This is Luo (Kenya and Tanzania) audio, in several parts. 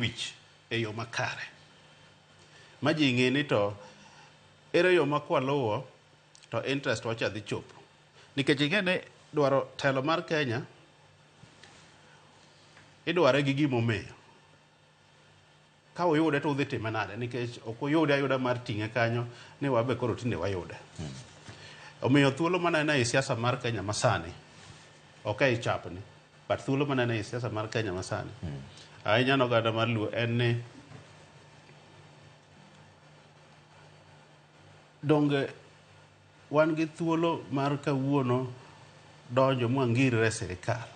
wich e yo makare ma ji ng'e ni to ere yo ma kwaluwo to interest wacha dhi chopo. Nikech ing'e ni dwaro telo mar Kenya idware gi gimomiyo. Ka uyude to udhi time nade? Nikech ok uyude ayuda mar ting'e kanyo ni wabe koro tinde wayude. Omiyo thuolo maneno ei siasa mar Kenya masani, ok ei chapni, but thuolo maneno ei siasa mar Kenya masani, ahinya ne oganda mar Luo en ni donge wan gi thuolo mar kawuono donjo mwangirre e sirikal.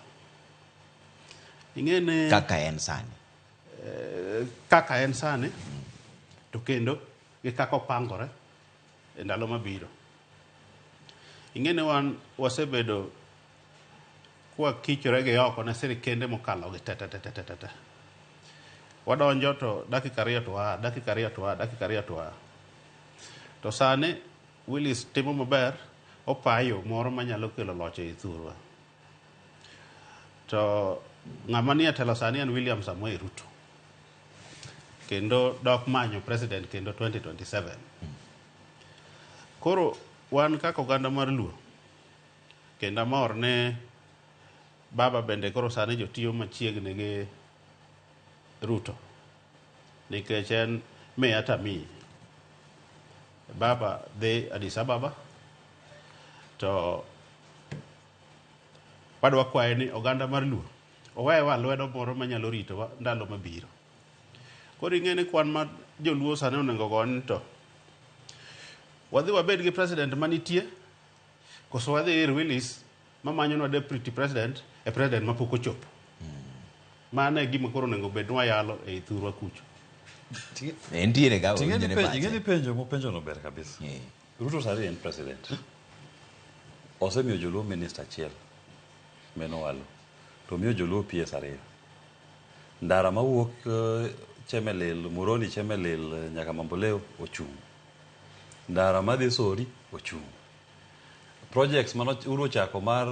Ing'e ni kaka en sani. Kaka en sani to kendo gi kaka opangore e ndalo mabiro. Ing'e ni wan wasebedo kwakichore gi oko ne sirikende mokalo gi te te te te te te. Wadonjo to dakika ariyo to waa, dakika ariyo to waa, dakika ariyo to waa. To sani Willis timo maber, opayo moro manyalo kelo loch ei thurwa. To ng'ama nie telo sani en William Samoei Ruto. Kendo dok manyo president kendo 2027. Koro wan kaka oganda mar Luo, kendo amor ni baba bende koro sani jotiyo machiegni gi Ruto. Nikech en miya tamiyi. Baba dhi Addis Ababa to wadwa kwaye ni oganda mar Luo owewa lwedo moro manyalo ritowa ndalo mabiro. Koro ing'e ni kwan ma joluo sani onego go ni to wadhi wabed gi president manitie koso wadhi ir Willis mamanyonwa deputy president e president mapok ochopo. Mano e gima koro onego bed ni wayalo ei thurwa kucho. Entiere ga Ting'e owinjore ni pache. ing'e ni penjo mopenjo no ber kabisa. Ruto sani en president. Osemiyo joluo minister achiel meno walo. To omiyo joluo PS ariyo. Ndara mawuok Chemelil, Muhoroni Chemelil nyaka Mamboleo ochung'. Ndara madhi Sori ochung'. Projects mane Uhuru ochako mar